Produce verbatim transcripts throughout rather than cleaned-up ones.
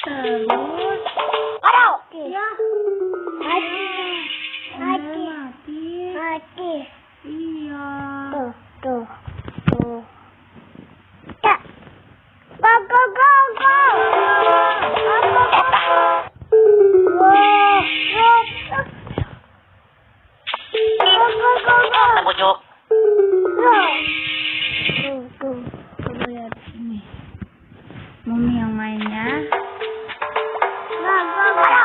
Terus? Aduh. Ya. Mati. Udah mati. Mati. Iya. Tuh, tuh, tuh. Tak. Go, go, go, go. Go, go, go, go. Go, go, go, go. Go, go, go, go. Bujuk. Go. Go, go. Coba lihat sini. Mami yang main ya. Go, go, go.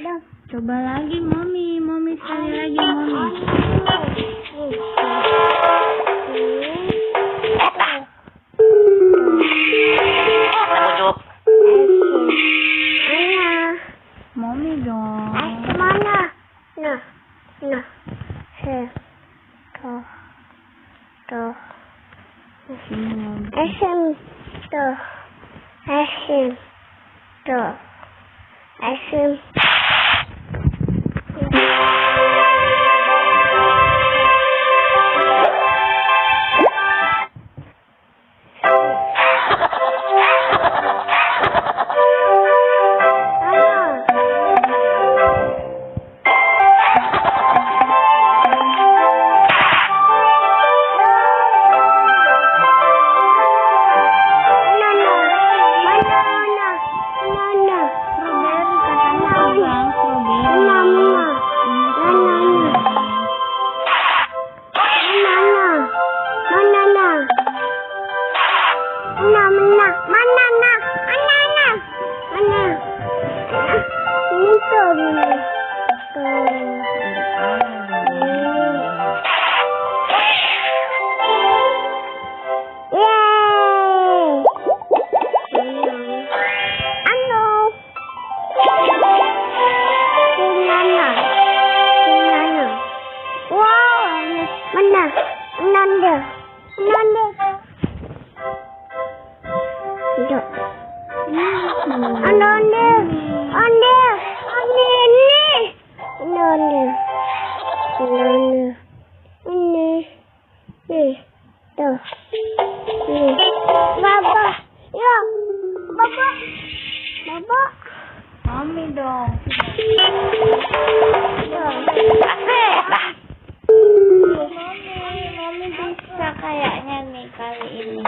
Udah. Coba lagi, Mami. Mami, sekali lagi, Mami. Bujuk. Mana? Mami dong. Mana? Nah, nah. He. Tuh. Tuh. Sini, Mami. S M. Tuh. S M. Tuh. S M. Mana, mana? Mana, mana? Mana, mana? Mana, mana? Mana? Ini tuh, ini. Tuh. Yeay. Anu. Mana? Mana? Wow, mana? Nanda. Nanda. Nanda. Nanda. Nanda. Nanda. Nanda. Nanda. Nih. Tuh. Nih. Baba. Ya. Baba. Baba. Mami dong. Tuh. Asik. Nah. Mami, Mami bisa kayaknya nih kali ini.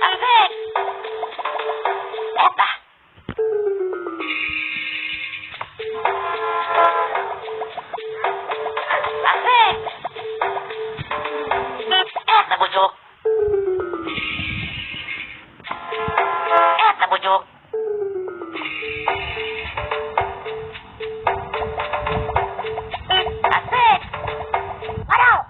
Asik. Nah. Asik. Eh, tabujuk. Eh, tabujuk. Asik. Waduh.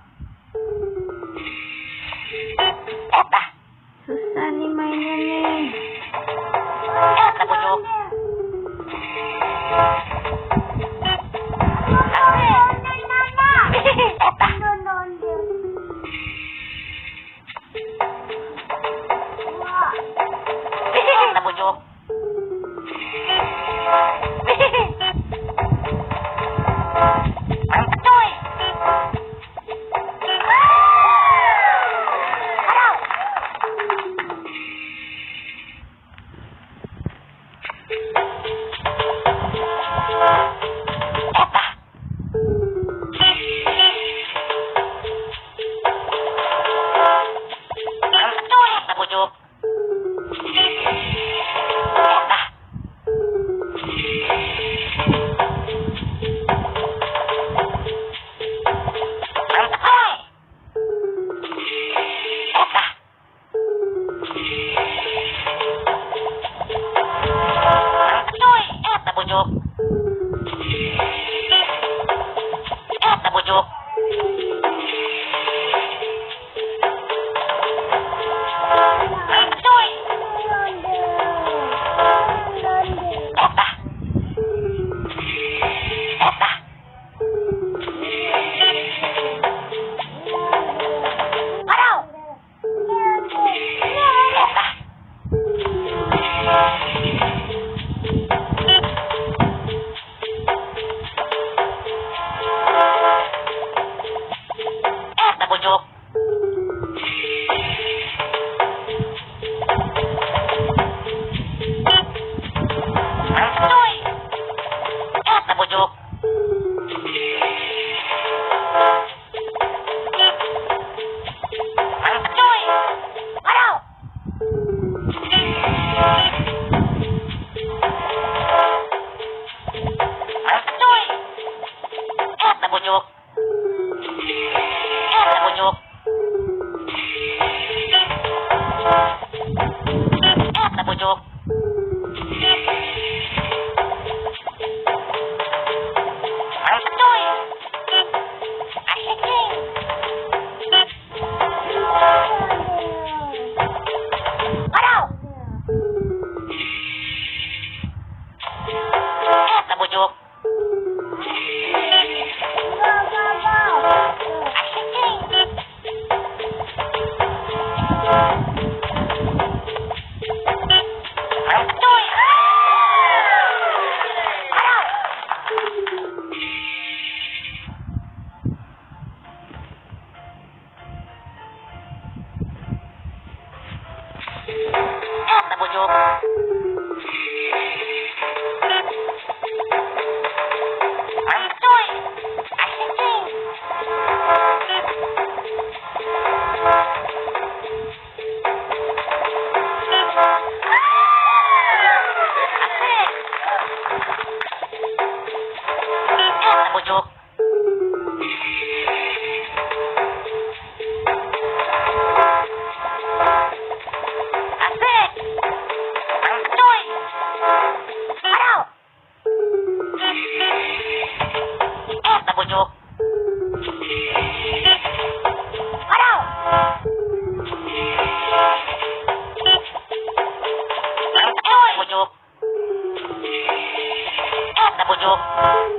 Pucuk. Etta pucuk. Etta pucuk. Mantap, coy. Asik, nih. Aduh. Etta pucuk. Etta pucuk. Mantap, coy. Asik, nih. Asik. Etta pucuk. Asik. Mantap, coy. Aduh. Etta pucuk. Aduh. Mantap, coy. Pucuk. Etta pucuk.